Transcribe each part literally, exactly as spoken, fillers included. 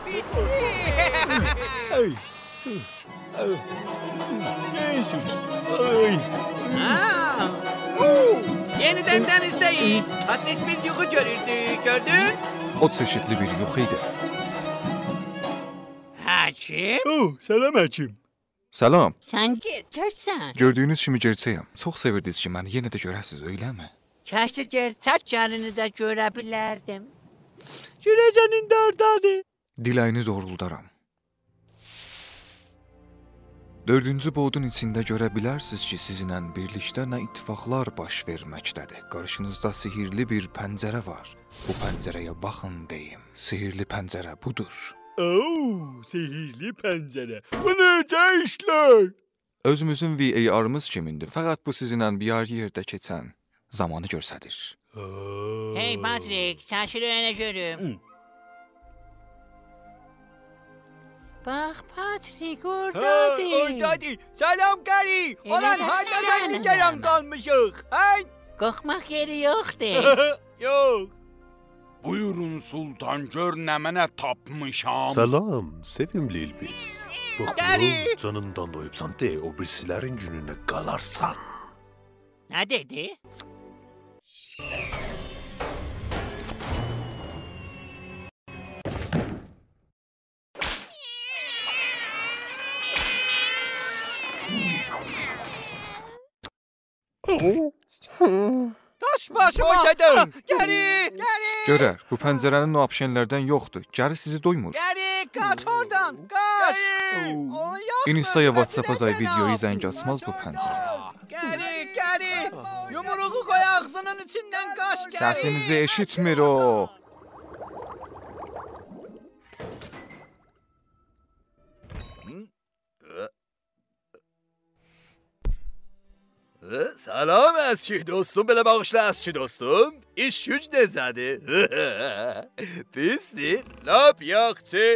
بیتدی. آی. آی. نئیسه؟ آی. ها! هو! یئنیدن دنیزده‌ییک. پاتریس بیر یوخو گؤروردو، گؤردون؟ او چئشیتلی بیر یوخو ایدی. حکیم؟ او، سلام حکیم. سلام. سن گئرچکسن. گؤردویونوز کیمی گئرچه‌یم. چوخ سئویردینیز کی، منی یئنه ده گؤره‌سیز، ائله‌می؟ کاش کی گئرچک گلینی ده گؤره بیلردیم. گؤره‌سن ایندی هاردادیر؟ دیله‌یینی دوغرولدارام. دؤردونجو بعدون ایچینده گؤره بیلرسینیز کی، سیزینله بیرلیکده نه اتفاقلار باش وئرمکده‌دیر. قارشینیزدا سحرلی بیر پنجره وار. بو پنجره‌یه باخین دئییم. سحرلی پنجره بودور. او، سحرلی پنجره. بو نئجه ایشلر؟ اؤزوموزون وی ای آرمیز کیمین‌دیر. فقط بو سیزینله بیر آیری یئرده کئچن زامانی گؤستریر. هئی، پاتریک، چکیل اؤنه گؤروم. هی. باخ، پاتریک، هه، اوردادیر. اوردادیر. سلام، گری. ائله اولان، ده هارداسان، سن نیگران ده. قالمیشیق؟ هه؟ قورخماق یئری یوخدور. یوخ. بویورون سلطان، گؤر نمنه تاپمیشام. سلام، سئویملی ایلبیز. باخ، گری. بونو جانیندان دویوبسان، دئ، او بیریسی‌لرین گونونه قالارسان. نه دئدی؟ داش باشیما! اوی، دئدیم. گری، گری. گؤرر، بو پنجره‌نین او آپشن‌لردن یوخدور. گری سیزی دویمور. گری، قاچ اوردان، قاچ. گری. اونو یاخمیر، اینستا یا واتساپا دا ویدیویی زنگ آچماز بو پنجره. گری، گری. یومروغو قوی آغزینین ایچیندن، قاچ، گری. سسینیزی ائشیتمیر او. اه، سلام، اسکی دوستوم. بئله باغیشلا، اسکی دوستوم. ایش گوج نئجه‌دیر؟ پیسدیر، لاپ یاخشی.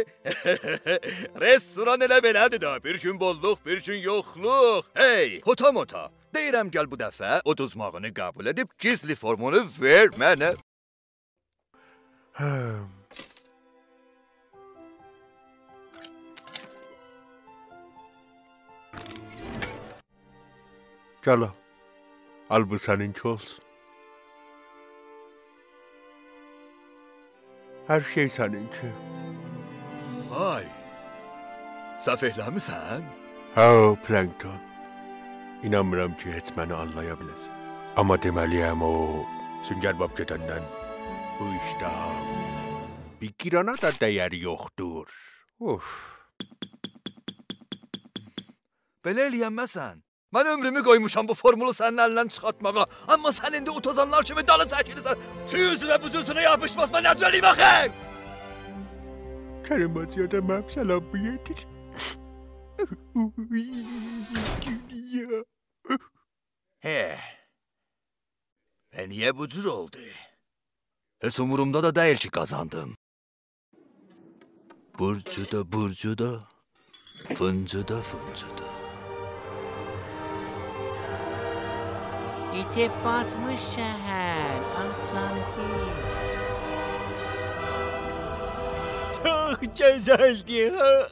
رستوران ائله بئله‌دیر ده. بیر گون بوللوق، بیر گون یوخلوق. هئی، پوتا موتا. دئییرم، گل بو دفعه اودوزماغینی قبول ائدیب گیزلی فورمونو وئر منه. هه. گل آل. آل، بو سنینکی اولسون. هر شئی سنینکی. وای. سهو ائله‌میسن؟ هه، پلانکتون. اینانمیرام کی، هئچ منی آنلایا بیله‌سن. آمما دئمه‌لی‌یم، او سونگرباب گئدندن بو ایشده بیر قیرانا دا ده‌یری یوخدور. اوف. بئله ائله‌ینمه‌سن. من عؤمرومو قویموشام بو فورمولو سنین الیندن چیخارتماغا. آمما سن ایندی اوتازانلار کیمی دالی چکیلیرسن. توی اوزووه بو جور سینه یاپیشماز، من نه جور ائله‌ییم آخی؟ کریم حاجی‌یا دا منیم سلامیم یئتیر. هه. ائ، نییه بو جور اولدو؟ هئچ عمرومدا دا دئییل کی، قازاندیم. بورجو دا، بورجو دا، فونجو دا، فونجو دا. ایتیب باتمیش شهر، آتلانتیس. چوخ گؤزلدی، هه؟